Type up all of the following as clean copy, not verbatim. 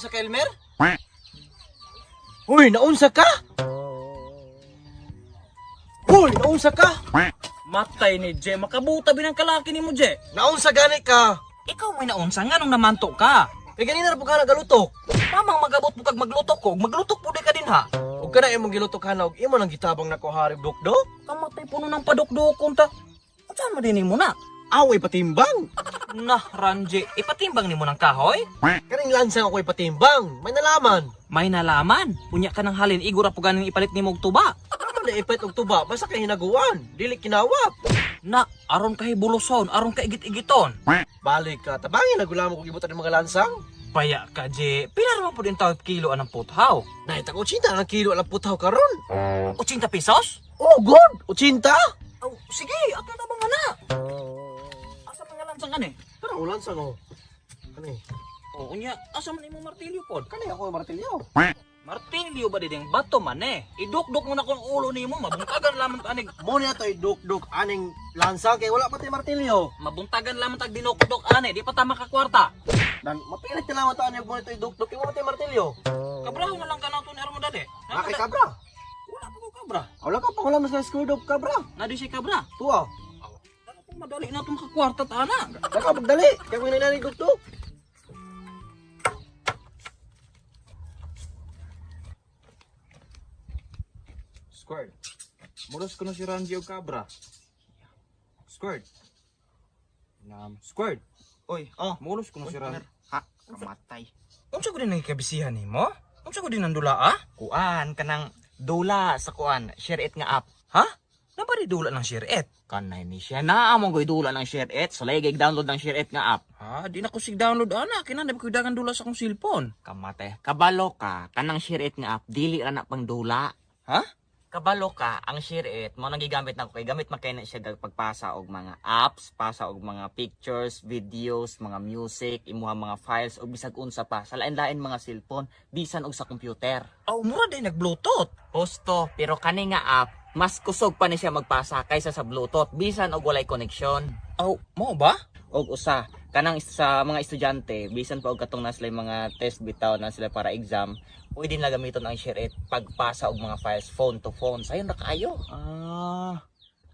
Naunsa ka, Elmer? Uy, naunsa ka? Uy, naunsa ka? Matay ni Je, makabuta binang kalaki ni mo, Je. Naunsa gani ka? Ikaw may naunsa nga nung namanto ka. Kay ganina ra po ka nagalutok. Mamang magabot mo kag maglutok ko, maglutok po di ka din ha. Ug kana imong gilutok hana og imo nang gitabang nako hari dukdok. Kamatay puno ng padukdukon ta. Unsa man din mo na? Away patimbang. Nah, Ranji, ipatimbang nimo ng kahoy? Kaning lansang ako ipatimbang. May nalaman. May nalaman. Unya ka ng halin, igura po ganing ipalit nimo og tuba. Tama na ipalit og tuba basta kay hinaguan, dili kinawat. Na, aron kay buluson, aron kay igit-igiton. Balik ka, tabangin na gulamon kog ibutan ng mga lansang. Paya ka, Je. Pila ra man po din tawag kilo anang puthaw? Nahita ko 80 ang kilo alang putaw karon. 80 pesos? Oh god, 80? Oh, sige, ato na ba nga na? Asa man nga lansang ani? Tara ulan lansang oh. Kani. Oh, unya, asa man imong martilyo pod? Kani ako ang martilyo. Martilyo ba diding bato man eh. Idukdok mo na kung ulo nimo, mabuntagan lamang ta anig. Mo niya to idukduk aning lansang kay wala pa tay martilyo. Mabuntagan lamang tag dinukdok ani, di pa ta makakwarta. Dan mapilit na lamang ta ani mo nito idukduk kay wala tay martilyo. Kabraho na lang ka na to ni Armo dali. Ah, kay kabra. Wala pa ko kabra. Wala ka pa wala mas na screw dog kabra. Na di siya kabra. Tuwa. Dako kung madali na itong makakwarta ta ana. Daka pagdali kay ko inani dukduk. Squared. Mulos ko na si Ranji og kabra. Squared. Nam squared. Oy, oh. Mulos ko na si Ranji. Ha, kamatay. Unsa ko din nagkabisihan nimo? Unsa ko din ang dula ah? Kuan kanang dula sa kuan, share it nga app. Ha? Napa di dula ng share it? Kanay ni siya na among goy dula ng share it. So lay download ng share it nga app. Ha, di na ko sig download ana, kinahanglan ko dagan dula sa akong cellphone. Kamatay. Kabalo ka kanang share it nga app dili ra na pang dula. Ha? Kabalo ka ang share it mo nang gigamit nako kay gamit man kay na siya pagpasa og mga apps, pasa og mga pictures, videos, mga music, imuha mga files og bisag unsa pa sa lain-lain mga cellphone, bisan og sa computer. Aw, mura din nag Bluetooth. Husto, pero kani nga app, mas kusog pa ni siya magpasa kaysa sa Bluetooth bisan og walay connection. Aw, mao ba? Og usa kanang sa mga estudyante, bisan pa og katong na sila mga test bitaw na sila para exam, pwede nila gamiton ang share it pagpasa og mga files phone to phone. Sayon ra kaayo. Ah,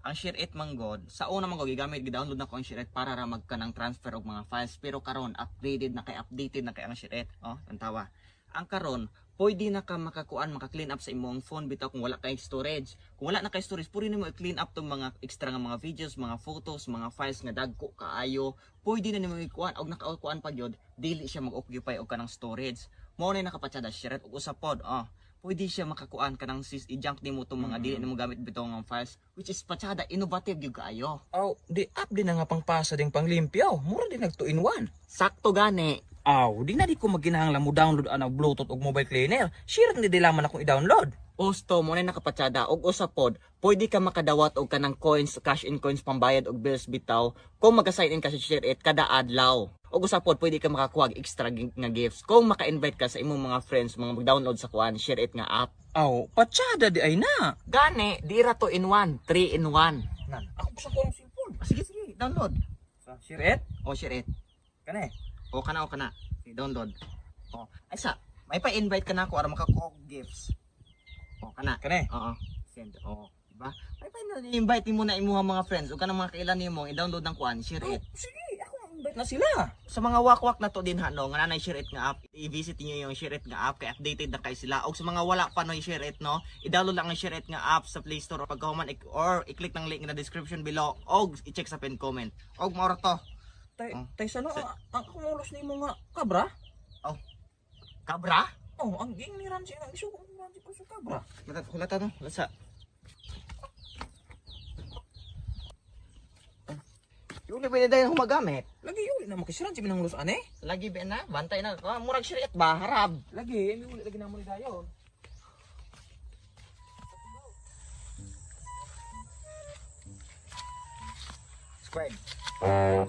Ang share it man god, sa una man god gigamit gi-download nako ang share it para ra magkanang transfer og mga files, pero karon upgraded na kay updated na kay ang share it. Oh, tantawa. Ang karon pwede na ka makakuan maka-clean up sa imong phone bitaw kung wala kay storage. Kung wala na kay storage, pwede nimo i-clean up tong mga extra nga mga videos, mga photos, mga files nga dagko kaayo. Pwede na nimo ikuan og nakakuan pa gyud, dili siya mag-occupy og kanang storage. Mao na nakapatsada share it og usa pod. Oh, pwede siya makakuan kanang sis i-junk nimo tong mga dili nimo gamit bitaw nga files, which is patsada innovative gyud kaayo. Aw, di app din na nga pangpasa ding panglimpyo. Mura din nag 2 in 1. Sakto gani. Aw, di na di ko maginahanglan mo download ang Bluetooth ug mobile cleaner. Share ni di laman akong i-download. Usto mo na nakapatsada og usa pod, pwede ka makadawat og kanang coins, cash in coins pambayad og bills bitaw kung maga-sign in ka sa share it kada adlaw. Og usa pod pwede ka makakuha og extra nga gifts kung maka-invite ka sa imong mga friends mga mag-download sa kuan share it nga app. Aw, patsada di ay na. Gani, di ra 2 in 1, 3 in 1. Nan, ako sa ko ang cellphone. Ah, sige sige, download. Sa share it? O share it. Kani. O kana o kana. Sige, download. O, ay sa, may pa-invite ka na ako aron makakuha og gifts. O kana. Kani. Oo. Send. Oo. Diba? May pa invite mo na imuha mga friends o kanang mga kailan nimo i-download ng kuan, share it. Sige, ako ang invite na sila. Sa mga wakwak na to din ha no, nga nanay share it nga app, i-visit niyo yung share it nga app kay updated na kay sila. Og sa mga wala pa no yung share it no, i-download lang ang share it nga app sa Play Store pagkahuman or i-click ng link na description below og i-check sa pin comment. Og mao ra to. Tay, Oh. tay sano ang akong ulos nimo nga kabra? Oh. Kabra? Oh, ang ging ni Ramsey ang isugo ni Ramsey pa sa kabra. Hulata, hulata no, hulata. Yung ba na dahil humagamit? Lagi uli na mo kay si Ramsey binang ulos ane. Lagi ba na? Bantay na. Ah, murag share it ba? Harab. Lagi, mi uli lagi na mo ni dayon. Squared.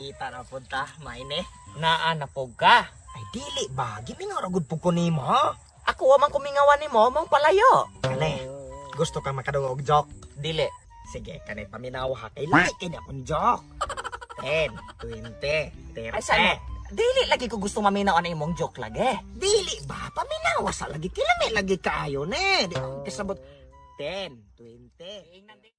Kita na punta, maine. Naa na po ka. Ay dili ba, gimingaw ra gud pud ko nimo ha? Ako wa man kumingawan nimo, mong palayo. Kane, gusto ka makadungog og joke? Dili. Sige, kane paminaw ha kay like kay akong joke. 10, 20, 30. Ay saan? Dili lagi ko gusto maminaw ana imong joke lagi. Dili ba? Paminawa sa lagi. Kilami lagi kaayo ne. Di ako kasabot. 10, 20.